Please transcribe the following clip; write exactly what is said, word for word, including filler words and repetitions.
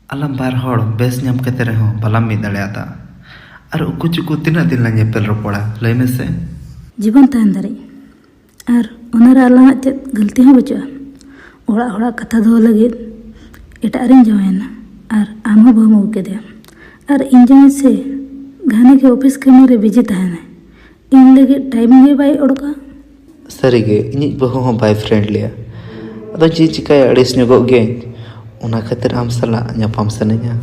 ᱟᱞᱟᱝ ᱵᱟᱨ ᱦᱚᱲ ᱵᱮᱥ ᱧᱟᱢ ᱠᱟᱛᱮ ᱨᱮᱦᱚᱸ ᱵᱟᱞᱟᱝ ᱢᱤᱫ ᱫᱟᱲᱮᱭᱟᱫᱟ᱾ ᱟᱨ ᱩᱠᱩ ᱪᱩᱠᱩ ᱛᱤᱱᱟᱹᱜ ᱫᱤᱱ ᱞᱟᱝ ᱧᱮᱯᱮᱞ ᱨᱚᱯᱚᱲᱟ, ᱞᱟᱹᱭ ᱢᱮᱥᱮ? ᱡᱤᱵᱚᱱ ᱛᱟᱦᱮᱱ ᱫᱷᱟᱹᱨᱤᱡ᱾ ᱟᱨ ᱚᱱᱟᱨᱮ ᱟᱞᱟᱝᱟᱜ ᱪᱮᱫ ᱜᱟᱹᱞᱛᱤ ᱦᱚᱸ ᱵᱟᱹᱪᱩᱜᱼᱟ᱾ ᱚᱲᱟᱜ ᱦᱚᱲᱟᱜ ᱠᱟᱛᱷᱟ ᱫᱚᱦᱚ ᱞᱟᱹᱜᱤᱫ ᱮᱴᱟᱜ ᱨᱤᱧ ᱡᱟᱶᱟᱭᱮᱱᱟ, ᱟᱨ ᱟᱢ ᱦᱚᱸ ᱵᱟᱹᱦᱩᱢ ᱟᱹᱜᱩ ᱠᱮᱫᱮᱭᱟ᱾ ᱟᱨ ᱤᱧ ᱡᱟᱶᱟᱭ ᱥᱮ ᱜᱷᱟᱱᱮ ᱜᱮ ᱚᱯᱷᱤᱥ ᱠᱟᱹᱢᱤ ᱨᱮ ᱵᱤᱡᱤ ᱛᱟᱦᱮᱱᱟᱭ᱾ ᱤᱧ ᱞᱟᱹᱜᱤᱫ ᱴᱟᱭᱤᱢ ᱜᱮ ᱵᱟᱭ ᱚᱰᱚᱠᱟ᱾ ᱥᱟᱹᱨᱤᱜᱮ, ᱤᱧᱤᱡ ᱵᱟᱹᱦᱩ ᱦᱚᱸ ᱵᱟᱭ ᱯᱷᱨᱮᱱᱰᱞᱤᱭᱟ᱾ ᱟᱫᱚ ᱪᱮᱫ ᱪᱤᱠᱟᱹᱭᱟ, ᱟᱹᱲᱤᱥ ᱧᱚᱜᱚᱜ ᱜᱤᱭᱟᱹᱧ᱾ ᱚᱱᱟ ᱠᱷᱟᱹᱛᱤᱨ ᱟᱢ ᱥᱟᱞᱟᱜ ᱧᱟᱯᱟᱢ ᱥᱟᱱᱟᱧᱟ᱾